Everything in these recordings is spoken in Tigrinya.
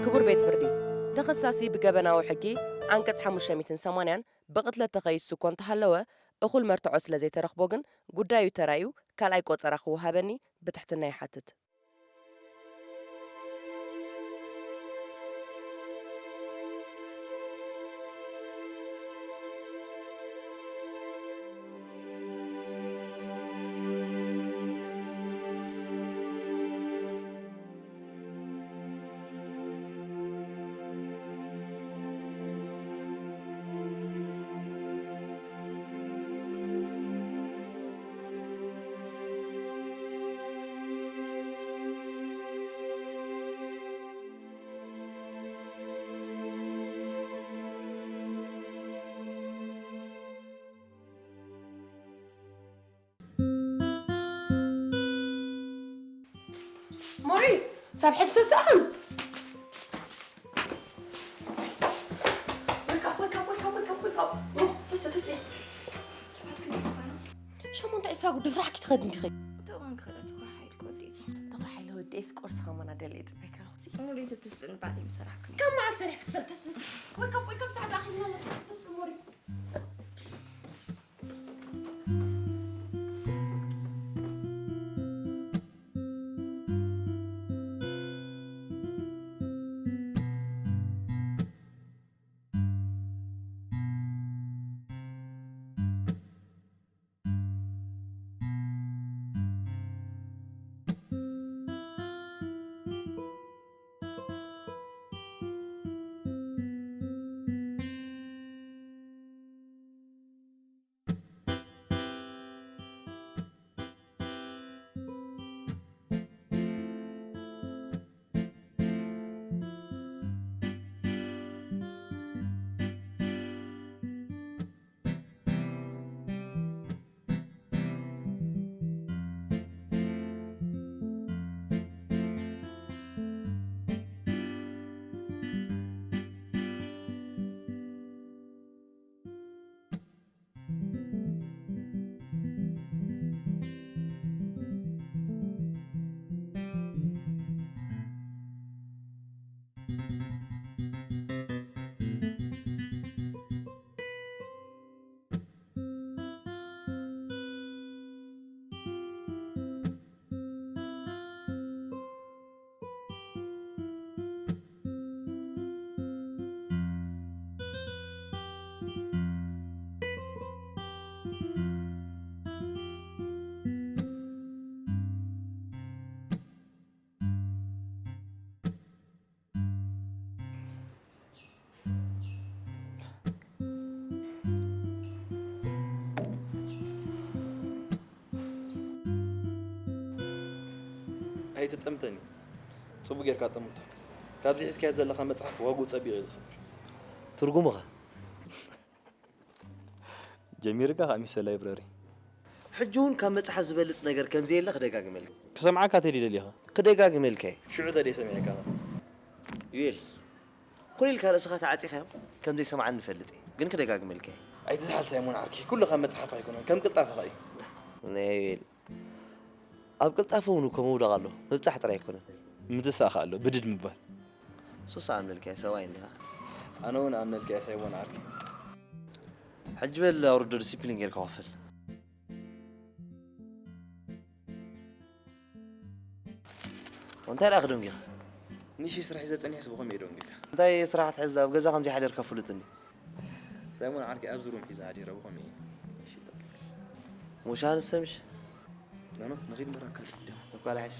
ክቡር ቤት ፍርዲ፣ ተኸሳሲ ብገበናዊ ሕጊ ዓንቀጽ ሓሙሽተ ሚእትን ሰማንያን ብቕትለት ተኸይሱ እኮ እንተሃለወ፣ እኹል መርትዖ ስለ ዘይተረኽቦ ግን ጉዳዩ ተራእዩ ካልኣይ ቆጸራ ክወሃበኒ ብትሕትና ይሓትት። ሞሪ፣ ሳብ ሕጂ ተስእኽን። ወይካ፣ ወይካ፣ ወይካ፣ ወይካ፣ ወይካ። ኦ፣ ተስ፣ ተስ። ሰዓት ክንደይ ኮይኑ? ሸሞንተ ዕስራ ጉዱ ስራሕ ክትኸድ እንዲኺ። ተባን ክኸደት እኮ ሓይል ኮዲ። ተባ ሓይለ ወዲኤስ ቁርሲ ከማና ደልየ ጽበካ። ሙሉ ተትስን ባዕለይ ምሰራሕኩ። ከም መዓስ ሰሪሕ ክትፈልጥ ተስንስ? ወይካ፣ ወይካ፣ ሰዓት ኣኺልና ተስ፣ ተስ፣ ሞሪ። ኣይትጠምተኒ። ጽቡቕ ጌርካ ጠምቶ። ካብዚ ሒዝካዮ ዘለኻ መጽሓፍ ዋግኡ ጸቢቑ እዩ ዝኸብር። ትርጉሙ ኸ? ጀሚርካ ከኣ ሚስተር ላይብረሪ። ሕጂ እውን ካብ መጽሓፍ ዝበልጽ ነገር ከም ዘየለ ክደጋግመልካ። ክሰምዓካ ተድዩ ደሊኻ? ክደጋግመልካ እየ። ሽዑ ተድየ ሰሚዐካ? ዩኤል፣ ኮነ ኢልካ ርእስኻ ተዓጺኻዮ ከም ዘይሰምዓኒ ንፈልጥ እየ። ግን ክደጋግመልካ እየ። ኣይትዝሓል ሳይሞን ዓርከይ፣ ኩሉ ካብ መጽሓፍ ኣይኮነን፣ ከም ቅልጣፈኻ እዩ። ናይ ዩኤል፣ ኣብ ቅልጣፈ እውን እኮ ምውዳቕ ኣሎ። ምብጻሕ ጥራይ ኣይኮነን። ምትሳእ ከኣ ኣሎ፣ ብድድ ምባል። ሱስ ኣመልካይ ሰብኣይ እንዲኻ። ኣነ እውን ኣመልካይ ሳይሞን ዓርከይ። ሕጂ በል ኣውርዶ ዲሲፕሊን ጌርካ ክፈል። እንታይ ደኣ ክደንጊኻ? ንእሽተይ ስራሕ ሒዘ ጸኒሐስ ብኸመይ እየ ደንጊኻ? እንታይ ስራሕ ትሕዝ? ኣብ ገዛ ከም ዘይሓደርካ ፍሉጥ እንድዩ። ሳይሞን ዓርከይ ኣብዚ ሩም ሒዘ ሓዲረ ብኸመይ እየ? እሺ፣ በቃ። ሙሽ ኣንሰ ምሽ? ኖ፣ ኖ፣ ንኺድ ምራካ ድልድም። እኳ ልሓሽ።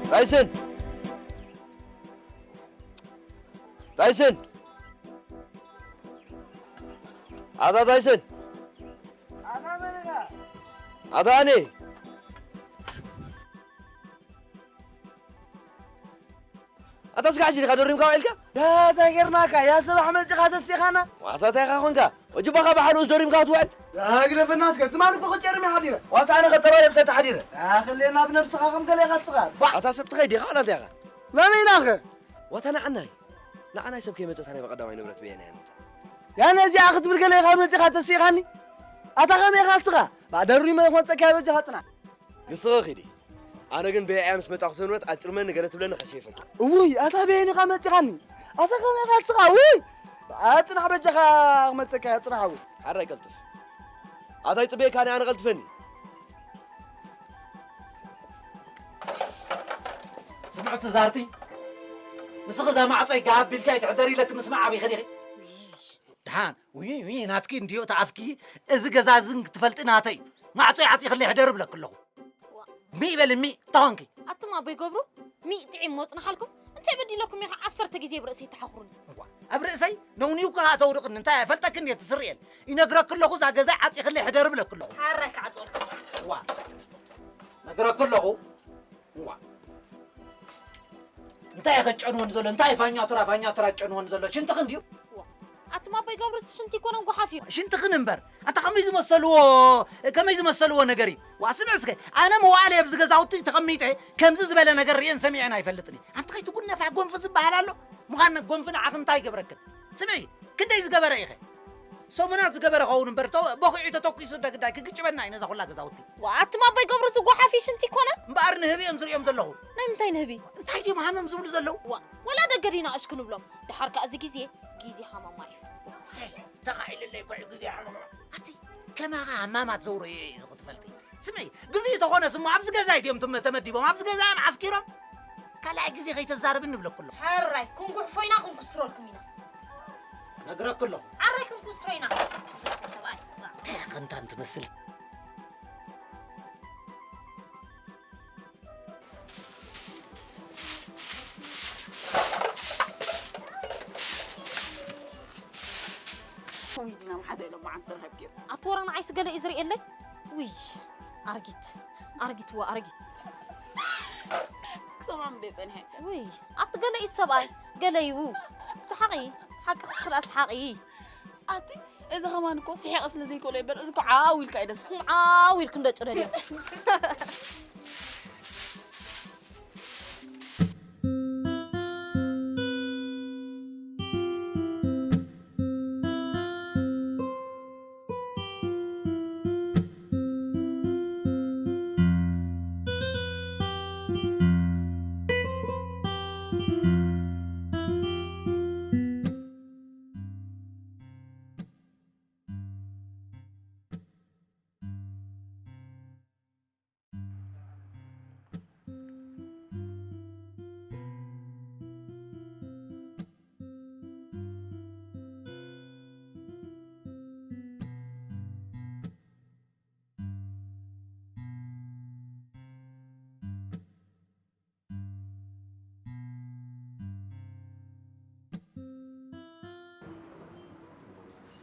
ታይሰን! ታይሰን! ኣታ ታይሰን! ኣታ ኣነ! ኣታ ስጋዕ ሕጂ ዲኻ ደሪምካ ውዒልካ? ዳ፣ እንታይ ጌርናካ? ያ ሰባሕ መጺኻ ተሲኻና? ዋታ እንታይ ኢኻ ኾንካ? እጅባኻ ብሓልኡስ ደሪምካ ክትውዕል? ኣግደፈና እስከ፣ ትማሊ እኮ ክጨርም እየ ሓዲረ። ዋታ ኣነ ከጸባርቕ ሰተ ሓዲረ። ኣኽሌና ብነብስኻ ከም ገለ ኢኻ እስኻ። ባ! ኣታ ሰብ ትኸይድ ኢኻ፣ ኣላ እንታይ ኢኻ? መን ኢናኸ? ዋታ ንዓናይ። ንዓናይ ሰብ ከይመጸት ናይ በቐዳማይ ንብረት በየናይ መጸ? ያነ እዚኣ ክትብል ገለ ኢኻ መጺኻ ተሲኻኒ? ኣታ ከመይ ኢኻ እስኻ? ባዕደሩ ይመ-፣ መጸካ በጃኻ ጽናሕ። ንስኺ ኺዲ። ኣነ ግን በይዐያ ምስ መጻኹ ንብረት ኣጭርመኒ ገለ ትብለኒ ከሴፈኪ። እውይ፣ ኣታ በየን ኢኻ መጺኻኒ? ኣታ ከመይ ኢኻ እስኻ? ውይ! ኣጽናሕ በጃኻ ክመጸካ፣ ኣጽናሕ ኣውይ። ሓራይ ቀልጥፍ። ኣታ ይጽበየካ ኣነ፣ ኣነ ቀልጥፈኒ። ስምዕቲ ዛርቲ፣ ንስኺ እዛ ማዕጾይ ጋብ ኢልካ ኣይትሕደሪ ኢለኪ ምስማዕ ኣበይኺ ዲኺ? ደሓን፣ ውይ፣ ውይ፣ ናትኪ እንድዮ እቲ ኣፍኪ፣ እዚ ገዛ እዚ ክትፈልጢ ናተይ እዩ። ማዕጾይ ዓጺኽለይ ሕደሪ ብለኪ ኣለኹ። ዋ። ሚእ በሊ፣ ሚእ፣ እንታይ ኾንኪ? ኣቱም ኣቦይ ገብሩ፣ ሚእ ጥዒም መጽናሓልኩም፣ እንታይ በዲለኩም ኢኻ ዓሰርተ ግዜ ኣብ ርእሰይ ተሓኹሩኒ? ዋ፣ ኣብ ርእሰይ ነውኒውካ ተውድቕኒ፣ እንታይ እፈልጠኪ እንድየ ትስርየል። ይነግረኪ ኣለኹ፣ እዛ ገዛ ዓጺኽለይ ሕደሪ ብለኪ ኣለኹ። ሓራይ ክዓጽወልኩም። ዋ፣ ነግረኪ ኣለኹ። ዋ። እንታይ ኢኸ ጨንወኒ ዘሎ? እንታይ ፋኛ ቱራ፣ ፋኛ ቱራ ጨንወኒ ዘሎ? ሽንትኽን ድዩ? ዋ፣ ኣቱም ኣቦይ ገብሩ ሽንቲ ይኮነን ጓሓፍ እዩ። ሽንትኽን እምበር። ኣታ ከመይ ዝመሰልዎ፣ ከመይ ዝመሰልዎ ነገር እዩ? ዋ፣ ስምዕ እስከ፣ ኣነ መዋእለ ኣብዚ ገዛውቲ ተቐሚጠ ከምዚ ዝበለ ነገር ርእየን ሰሚዐን ኣይፈልጥን እየ። ኣንቲ ከይትጉነፋ ጎንፊ ዝበሃል ኣሎ? ምዃን ጎንፊ ንዓኺ እንታይ ይገብረክን? ስምዒ፣ ክንደይ ዝገበረ ኢኸ? ሰሙናት ዝገበረ ኸውን እምበር፣ ተ-፣ በኺዑ ተተኲሱ ደግዳይ ክግጭበና እዩ ነዛ ኹላ ገዛውቲ። ዋ፣ ኣቱም ኣቦይ ገብሩ ዝጓሓፊ ሽንቲ ይኮነ? እምበኣር ንህቢ እዮም ዝርእዮም ዘለኹ። ናይ ምንታይ ንህቢ? እንታይ ድዮም ሃመም ዝብሉ ዘለዉ? ዋ፣ ወላ ደገ ዲና እሽ ክንብሎም። ደሓር ከኣ እዚ ግዜ፣ ግዜ ሃመማ እዩ። ሰይ፣ ተኻኢልለይ እኮ እዩ ግዜ ሃመማ። ኣቲ፣ ከማኻ ሃማማት ዘውረዮ እዩ እዚ ክትፈልጢ። ስምዒ፣ ግዜ ተኾነስ እሞ ኣብዚ ገዛ ድዮም ትም-፣ ተመዲቦም፣ ኣብዚ ገዛ እዮም ዓስኪሮም። ካልኣይ ግዜ ከይተዛርብኒ ንብለኩ ኣለኹ። ሕራይ፣ ክንጉሕፎ ኢና፣ ክንኩስትረልኩም ኢና። ነግረኩ ኣለኹ። ዓራይ ክንኩስትሮ ኢና። ሰብኣይ። እንታይ ከንታን ትመስል? ውይ፣ ዲና መሓዘይ ሎማዓንቲ ዝረኸብክዮ። ኣቲ ወረ ንዓይስ ገለ እዩ ዝርእየለይ? ውይ፣ ኣርጊት፣ ኣርጊት፣ ዋ፣ ኣርጊት። ክሰምዖም እንደ ጸኒሐ። ውይ፣ ኣቲ ገለ እዩ ሰብኣይ፣ ገለ እዩ። ሰሓቒ፣ ሓቂ ክስኽላ ሰሓቒ። ኣቲ፣ እዚ ኸማን እኮ ስሒቐ ስለ ዘይክእሎ እየ እምበር፣ እዚ እኮ ዓው ኢልካ እዩ ደስ። ዓው ኢልክ እንደ ጭደድ እዩ።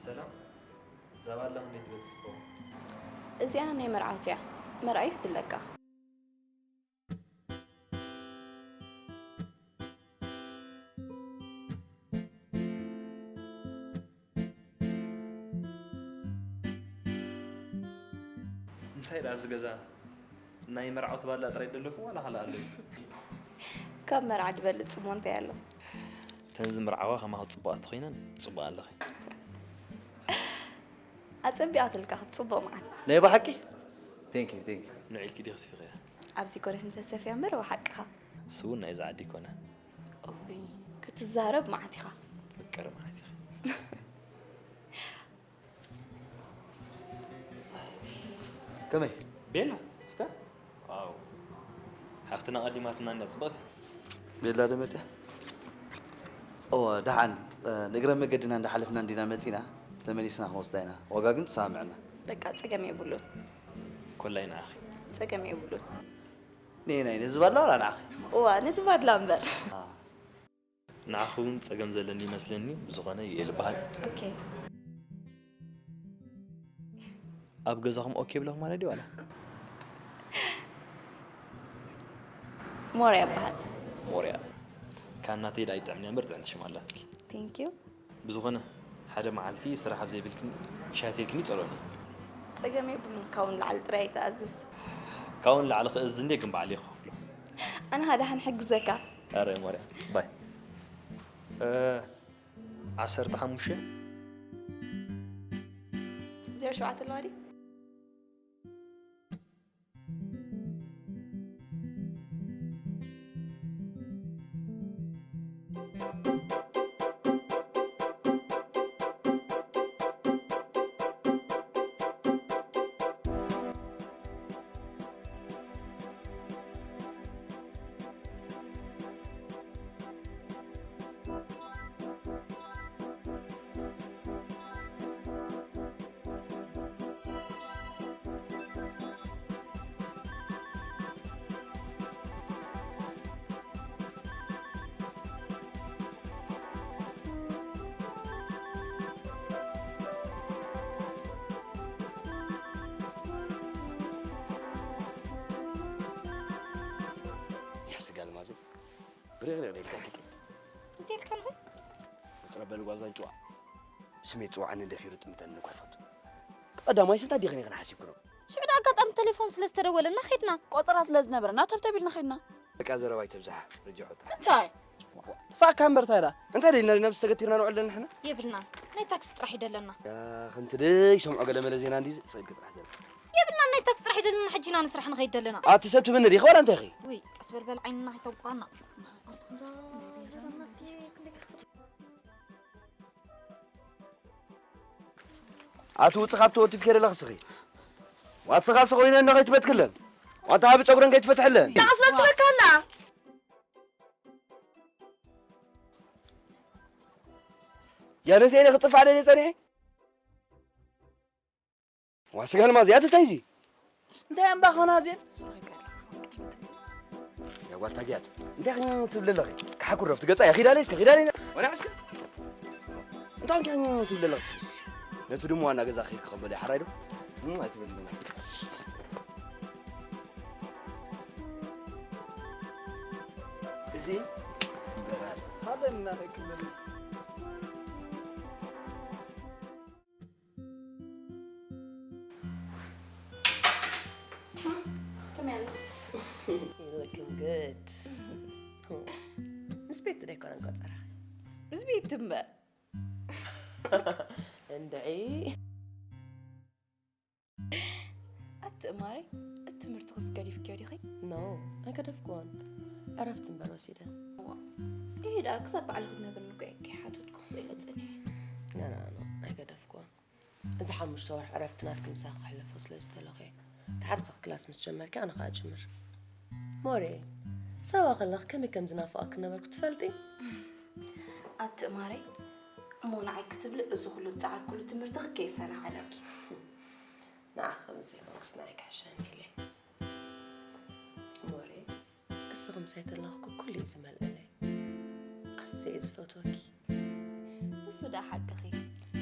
ሰላም፣ እዛ ባላ ክንደይ ትበጽሕ ትኸውን? እዚኣ ናይ መርዓውቲ እያ። መርኣዪ ፍትለካ። እንታይ ደኣ ኣብዚ ገዛ ናይ መርዓውቲ ባላ ጥራይ ደለኹ ዋላ ካልእ ኣሎ እዩ? ካብ መርዓ ዝበልጽ እሞ እንታይ ኣሎ? እተን ዝምርዓዋ ከማኹ ጽቡቓት ተኾይነን ጽቡቕ ኣለኺ። ኣጸቢቓትልካ ክትጽቡቕ መዓት። ናይ ብሓቂ? Thank you, thank you። ንዒልኪ ዲኺ ስፊኽያ? ኣብዚ ኮነት እንተሰፍያ እምበር ብሓቅኻ። እሱ እውን ናይዛ ዓዲ ይኮነ። ኦይ፣ ክትዛረብ መዓት ኢኻ። ፍቅር ማለት ኢኻ። ከመይ? ቤላ፣ እስከ? ዋው። ሓፍትና ቀዲማትና እንዳ ጽብቕቲ። ቤላ ዶ መጽያ? እወ፣ ደሓን፣ እ፣ ንእግረ መገድና እንዳሓለፍና እንዲና መጺና፣ ተመሊስና ክንወስዳ ኢና። ዋጋ ግን ትሰማምዐና። በቃ፣ ጸገም የብሉን። ኮላይ ንዓኺ። ጸገም የብሉን። ንየናይ፣ ነዚ ባድላ ዋላ ንዓኺ? እዋ፣ ነቲ ባድላ እምበር። አ። ንዓኺ እውን ጸገም ዘለኒ ይመስለኒ፣ ብዝኾነ ይኤል በሃል። ኦኬ። ኣብ ገዛኹም ኦኬ ብለኹም ማለት ድዩ ዋላ? ሞርያ በሃል። ሞርያ። ካብ ናተይ ደኣ ይጥዕም እምበር ጥዕምቲ ሽም ኣላትኪ። Thank you። ብዝኾነ፣ ሓደ መዓልቲ ስራሕ ኣብ ዘይብልክን ሻሂ ኣትይልክኒ ጸሎኒ። ጸገም የብሉን፣ ካብኡ ንላዕሊ ጥራይ ኣይትኣዝዝ። ካብኡ ንላዕሊ ክእዝዝ እንድየ ግን ባዕለይ ክኸፍሎ። ኣነ ሃደሓን ሕግዘካ። ኣረ ማርያ ባይ። እ፣ ዓሰርተ ሓሙሽተ። ዜሮ ሸውዓተ ኣለዋ ድዩ? ያስጋል ማዘ ብርቕርቕ ኢልካ ኪድ እንታይ ኢልካ ኣለኹ? መፅረበሊ ጓዛን ጭዋ ስሜት ፅዋዕኒ ደፊሩ ጥምተኒ እኳ ይፈቱ ቀዳማይ ስንታ ዲኸ ኔኸን ሓሲብክኖ ሽዑ ደኣ ኣጋጣሚ ቴሌፎን ስለ ዝተደወለና ኸድና። ቆጸራ ስለ ዝነበረና ተብተብ ኢልና ኸድና። በቃ ዘረባ ይተብዝሓ ርጅሖታ እንታይ ትፋእካ እምበር እንታይ ዳ እንታይ ደልና ናብ ዝተገቲርና ንውዕል ዘለና ንሕና የብልናን። ናይ ታክሲ ጥራሕ እዩ ደለና። ከምቲ ደይ ሰምዖ ገለ መለ ዜና እንዲ ስቕድ ጥራሕ ዘለ የብልናን። ናይ ታክሲ ጥራሕ እዩ ደለና። ሕጂ ኢና ንስራሕ ንኸይድ ደለና። ኣቲ ሰብ ትብኒ ዲኸ ዋላ እንታይ ኺ ውይ ቀስ በል በል ዓይንና ከይተንቁራና። ኣቲ ውጽእ ካብቲ ወቲፍኪ ዘለኺ ስኺ ዋት ስኻ ስኾይነ እንዶ ከይትበትክለን ዋት ሃቢ ጸጉረን ከይትፈትሕለን ዳዕስ በትበካና ያነ ዜነ ክጽፋዕ ደልየ ጸኒሐ ዋስጋል ማዚ ኣቲ ታይዚ እንታይ እምባ ኾና እዚን ያጓል ታጊያት እንታይ ትብል ኣለኺ ክሓኩር ዶፍቲ ገጻ ይኺዳ ለይስ ከኺዳ ለይና ወላ እስከ እንታይ እንታይ ትብል ኣለኺ ነቲ ድሞ ዋና ገዛ ኺድ ክኸበል ሓራይ ዶ ኣይትብል እዚ ሳለን እናደክመን You're looking good. ምስ ቤት ዶ ኣይኮነን ቆፀራ? ምስ ቤት እምበር። እንድዒ። ኣቲ እማረይ፣ እቲ ትምህርትኽስ ገዲፍክዮ ዲኺ? ኖ፣ ኣይገደፍክዎን። ዕረፍቲ እምበር ወሲደ። እዋ፣ ይሄ ደኣ ክሳብ ባዕሊ ክትነግርኒ እኮ እየ ከይሓተትኩ ክስእሎ ጸኒሐ። ኖ፣ ኖ፣ ኖ፣ ኣይገደፍክዎን። እዚ ሓሙሽተ ወርሒ ዕረፍቲ ናትኪ ምሳኺ ከሕልፎ ስለ ዝደለኹ እየ። ድሓር ስኺ ክላስ ምስ ጀመርኪ ኣነ ኸኣ እጅምር። ሞሬ፣ ሳዋ ከለኺ ከመይ ከም ዝናፍቐኪ ነበርኩ ትፈልጢ? ኣቲ እማረይ፣ እሞ ንዓይ ክትብሊ እዚ ኩሉ ዝጸዓርኩሉ ትምህርትኺ ከየሰናኸለኪ። ንዓኺ ክብል ዘይኮንኩስ ንዓይ ክሕሸኒ ኢለ። ሞሬ፣ እስኺ ምሳይ ተለኽኩ ኩሉ እዩ ዝመልኣለይ። ኣዝየ እየ ዝፈትወኪ። ንሱ ደኣ ሓቅኺ።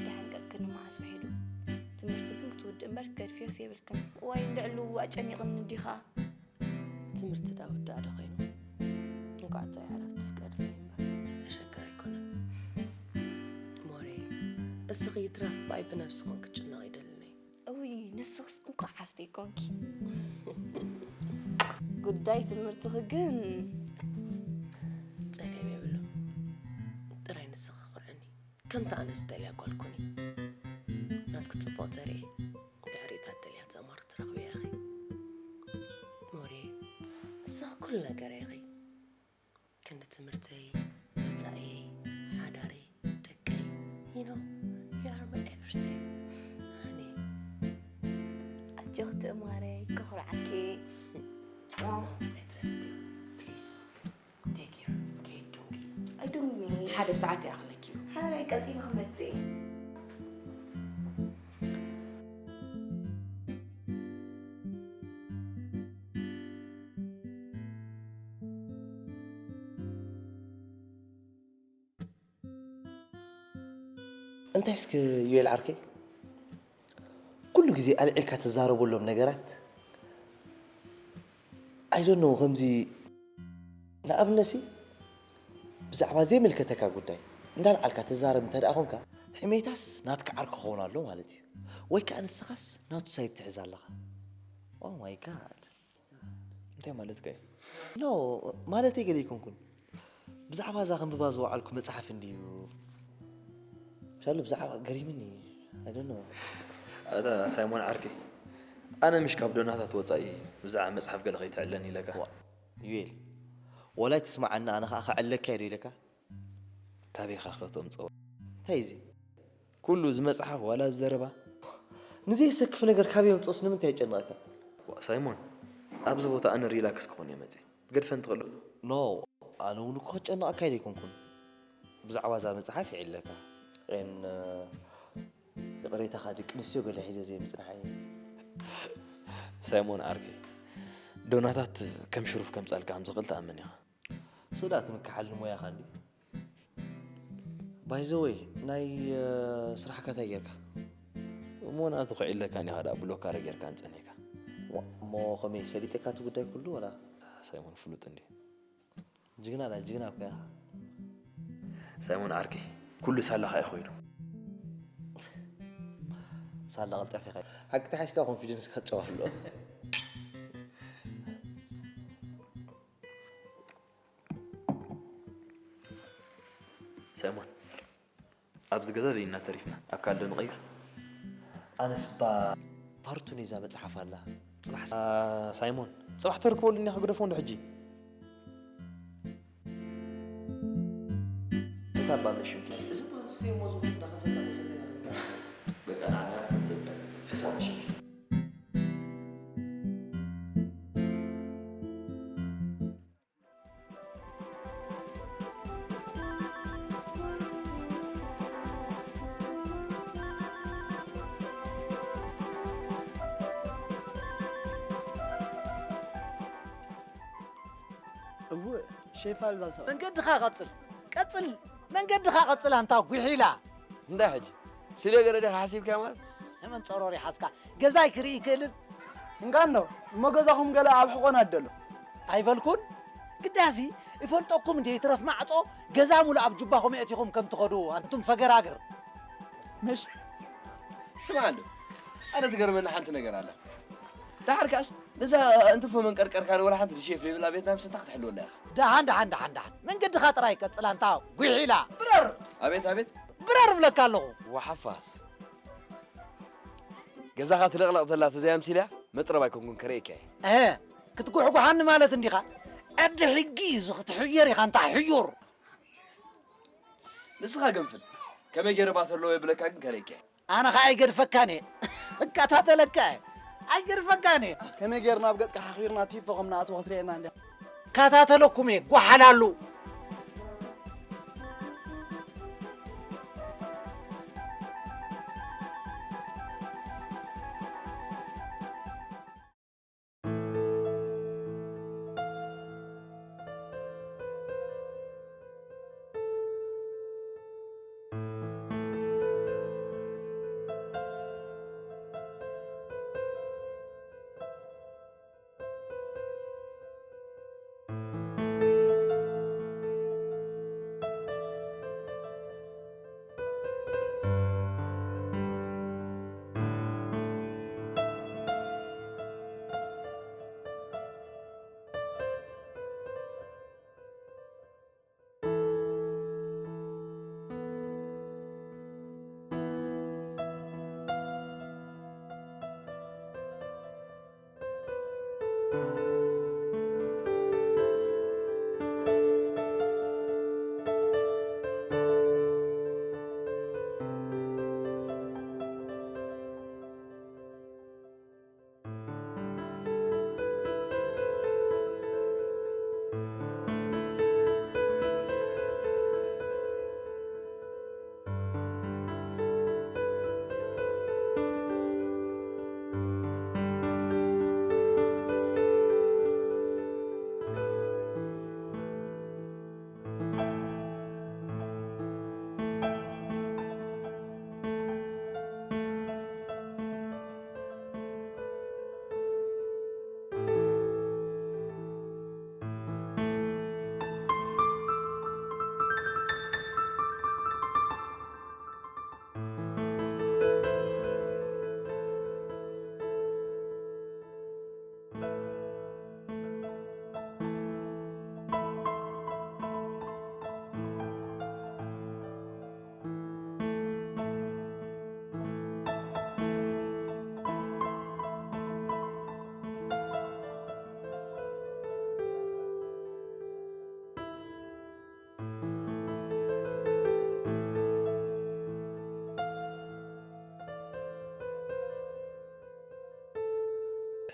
ደሓን ቀቅኒ መዓስ ውሒዱ። ትምህርቲ ግን ክትውድእ እምበር ክትገድፍዮስ የብልክን። እዋይ እንድዕሉ ኣጨኒቕኒ እንዲኻ። ትምህርቲ ደኣ ወዳእ ዶ ኮይኑ? እንኳዕ ጥራይ ዕረፍቲ ትፍቀድለይ እምበር። ዘሸግር ኣይኮነን። ሞሬ፣ እስኺ ይትረፍ እምበኣይ ብነብስኹን ክትጭነቕ ይደልኒ። እውይ ንስኽስ እንኳዕ ሓፍተይ ኮንኪ። ጉዳይ ትምህርትኺ ግን ጸገም የብሉን። ጥራይ ንስኺ ኩርዕኒ። ከምቲ ኣነ ዝደልያ ጓል ኩኒ። ናትኪ ጽቡቕ ተርኢ። ድሕሪኡ እታ ትደልያ ትእማር ትረኽብያ ኢኺ። ሞሬ፣ ንስኺ ኩሉ ነገረይ ኢኺ። ክንዲ ትምህርተይ፣ መጻኢየይ፣ ሓዳረይ፣ ደቀይ፣ you know, you are my everything, honey. ኣጆኺ ትእማረይ፣ ከኹርዓኪ። I trust you. Please, take care. ከይድ ዶንጊ። ኣይዶንጊ። ሓደ ሰዓት ይኣኽለኪ እዩ። ሓራይ ቀልጢፈ ክመጽእ እየ። እንታይ እስከ ዩኤል ዓርከይ፣ ኩሉ ግዜ ኣልዒልካ ትዛረበሎም ነገራት፣ I don't know፣ ከምዚ ንኣብነትሲ ብዛዕባ ዘይምልከተካ ጉዳይ እንዳልዓልካ ትዛረብ እንተ ደኣ ኾንካ፣ ጥሜታስ ናትካ ዓርኪ ክኸውን ኣሎ ማለት እዩ። ወይ ከዓ ንስኻስ ናቱ ሳይድ ትሕዝ ኣለኻ። Oh my God። እንታይ ማለትካ እዩ? ኖ፣ ማለተይ ገለ ኣይኮንኩን። ብዛዕባ እዛ ከንብባ ዝወዓልኩ መጽሓፍ እንድዩ። ሻሉ ብዛዕባ ገሪምኒ። I don't know። ኣታ ሳይሞን ዓርከይ፣ ኣነ ምሽ ካብ ዶናታት ወጻኢ ብዛዕባ መጽሓፍ ገለ ከይትዕለኒ ኢለካ። ዋ፣ ዩኤል፣ ወላ ኣይትስማዓኒ፣ ኣነ ኸኣ ከዕለካ እየ ዶ ኢለካ? ካበይ ኢኻ ከተምጽኦ? እንታይ እዚ? ኩሉ እዚ መጽሓፍ ዋላ እዚ ዘረባ? ንዘየሰክፍ ነገር ካበይ የምጽኦስ ንምንታይ የጨንቐካ? ዋ፣ ሳይሞን፣ ኣብዚ ቦታ ኣነ ሪላክስ ክኾን እየ መጽየ። ክትገድፈኒ ትኽእል ዶ? ኖ፣ ኣነ እውን እኮ ክጨንቐካ ኢለ ኣይኮንኩን። ብዛዕባ እዛ መጽሓፍ ይዕለካ። ኤን፣ ይቕሬታኻ ደቂ ኣንስትዮ ገለ ሒዘ ዘይምጽንሓይ። ሳይሞን ዓርከይ፣ ዶናታት ከም ሽሩፍ ከምጻልካ ከም ዝኽእል ትኣምን ኢኻ። ሶዳ ትምክሓሉ ሞያኻ እንድዩ። By the way፣ ናይ፣ እ፣ ስራሕካ እንታይ ጌርካ? እሞ ንኣቱ ክዕለካ እንዲኻ ደኣ ብሎክ ኣረ ጌርካ እንጸኒሕካ። ዋ፣ እሞ ከመይ ሰሊጠካ እቲ ጉዳይ ኩሉ ወላ? ሳይሞን ፍሉጥ እንድዩ። ጅግና ዳ ጅግና እኮ ኢኻ። ሳይሞን ዓርከይ፣ ኩሉ ሳላኻ እዩ ኮይኑ። ሳላ ቀልጠፍ ኢኻ። ሓቂ ተሓሽካ ኮንፊደንስካ ትጨዋፍሎ። ሳይሞን፣ ኣብዚ ገዛ ደይና ተሪፍና፣ ኣብ ካልእ ዶ ንቐይር? ኣነስ እባ ፓርቱ ነዛ መጽሓፍ ኣላ። ጽባሕ ስ- ኣ፣ ሳይሞን፣ ጽባሕ ተርክበሉ እኒኻ ግደፎ እንዶ ሕጂ። ሕሳብ ባመሽንኪ። እዚ እኮ ኣንስተዮ እሞ ዝኹን እንዳኸፈልና ከይሰተና ንብላ። በቃ፣ ንዓና ክትንሰብ። ሕሳብ መሽንኪ። እወ፣ ሸይፋል እዛ ሰብኣይ። መንገድኻ ቀጽል፣ ቀጽል፣ መንገድኻ ቀጽል ኣንታ ጉሒላ። እንታይ ሕጂ? ስለ ገለ ዲኻ ሓሲብካዮ ማለት? ንመን ጸሮር ይሓዝካ? ገዛይ ክርኢ ይክእልን? እንቃኖ፣ እሞ ገዛኹም ገለ ኣብ ሕቖና ደሎ። ኣይበልኩን? ግዳሲ ይፈልጠኩም እንዴ ይትረፍ ማዕጾ ገዛ ሙሉ ኣብ ጁባኹም የእቲኹም ከም ትኸዱ ኣንቱም ፈገራግር። ምሽ? ስምዓ ኣሎ፣ ኣነ ትገርመኒ ሓንቲ ነገር ኣላ። ደሓር ከኣስ ነዛ እንትፎ መንቀርቀርካ ወላ ሓንቲ ድሼፍ ዘይብላ ቤትና ምስታ ክትሕልወላ ኢኻ። ደሓን ደሓን ደሓን ደሓን መንገድኻ ጥራይ ቀጽል ኣንታ ጉሒላ። ብረር! ኣቤት ኣቤት። ብረር እብለካ ኣለኹ። ዋሓፋስ ገዛኻ ትልቕለቕ ዘላ ተዘይ ኣምሲልያ መጥረብ ኣይኮንኩን ከርእየካ እየ። እህ ክትጉሕጉሓኒ ማለት እንዲኻ? ኣደ ሕጊ እዩ እዚ ክትሕየር ኢኻ ኣንታ ሕዩር። ንስኻ ገንፍል ከመይ ገይረ ባተለዎ የብለካ ግን ከርእየካ እየ። ኣነ ኸዓ ኣይገድፈካን እየ። እከታተለካ እየ። ኣይገድፈካን እየ። ከመይ ጌርና ኣብ ገጽካ ሓኺርና ቲፎ ከም ንኣትዎ ክትርእየና እንዲኻ። እከታተለኩም እየ ጓሓላሉ።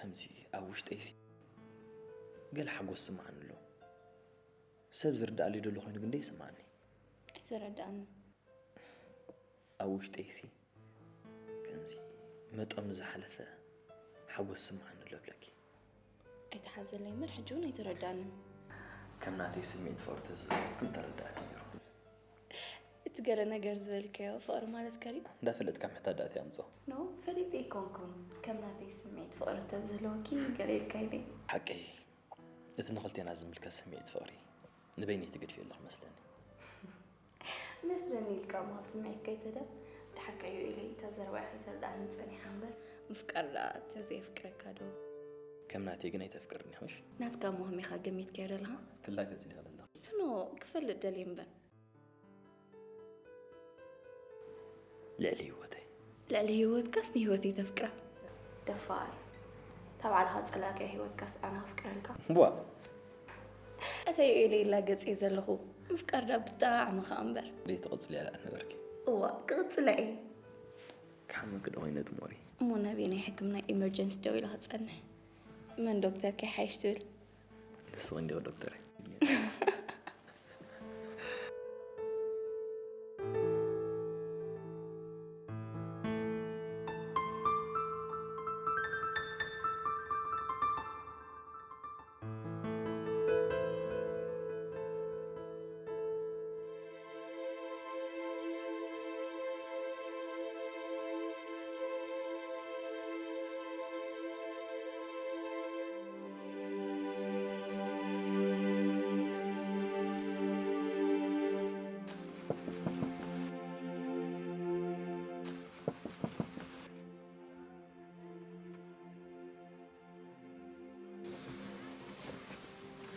ከምዚ ኣብ ውሽጠይሲ ገለ ሓጎስ ስምዓኒ ኣሎ። ሰብ ዝርዳኣለይ ደሎ ኮይኑ ግን ደይስምዓኒ። ኣይተረዳኣኒ። ኣብ ውሽጠይሲ ከምዚ መጠኑ ዝሓለፈ ሓጎስ ስምዓኒ ኣሎ ብለኪ። ኣይተሓዘለይ እምበር ሕጂ እውን ኣይተረዳኣንን። ከም ናተይ ስምዒት ፍቕሪ ተዝህልወኩም ተረዳእኒ ነይሩ። እቲ ገለ ነገር ዝበልካዮ ፍቕሪ ማለት ከሪኡ? እንዳፈለጥካ ምሕታት ደኣ እንታይ ኣምጽኦ? ኖ፣ ፈሊጠ ኣይኮንኩን። ከም ናተይ ስምዒት ፍቕሪ ተዝህልወኪ ገለ ኢልካ ኢለይ። ሓቀይ፣ እቲ ንኽልቴና ዝምልከት ስምዒት ፍቕሪ ንበይነይ ትገድፍዮ ኣለኺ መስለኒ። መስለኒ ኢልካ እሞ ኣብ ስምዒት ከይትህደም። ደሓር ከይኡ ኢለይ እታ ዘረባይ ከይተረድኣኒ ጸኒሓ እምበር። ምፍቃር ደኣ ተዘየፍቅረካ ዶ? ከም ናተይ ግን ኣይተፍቅርኒ ኢኺ ምሽ? ናትካ እሞ ከመይ ኢኻ ገሚትካዮ ዘለኻ? ትላገጽ ዲኻ ዘለኻ? ኖ፣ ክፈልጥ ደልየ እምበር። ልዕሊ ህይወተይ። ልዕሊ ህይወትካስ ንህይወተይ ተፍቅራ? ደፋር። እታ ባዕልኻ ጸላእካያ ህይወትካስ ኣነ ከፍቅረልካ? ቧ! እተይ ኢለ ይላገጽ እየ ዘለኹ። ምፍቃር ደኣ ብጣዕሚ ኸኣ እምበር። ደይ ትቕጽልያ ደኣ ነበርኪ? እዋ፣ ክቕጽላ እየ። ክሓመኪ ዶ ኮይነ ትሞሪ? እሞ ናበየናይ ሕክምና ኢመርጀንሲ ደው ኢለ ክጸንሕ? መን ዶክተር ከይሓይሽ ትብል? ንስኺ እንዲኺ ዶክተር።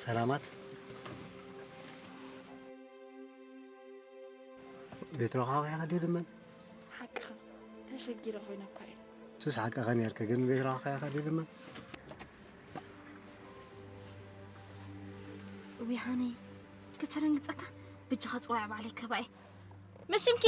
ሰላማት። ቤት ረኻኺ ከዲድመን? ሓቅኻ፣ ተሸጊረ ኮይነ እኳ እየ። ሱስ ሓቅኻ ነርክ፣ ግን ቤት ረኻኺ ከዲድመን? ውይ፣ ሓነይ፣ ከተደንግጸካ፣ ብጃኻ ጽዋዕ ባዕለይ ከባኤ። መሽምኪ!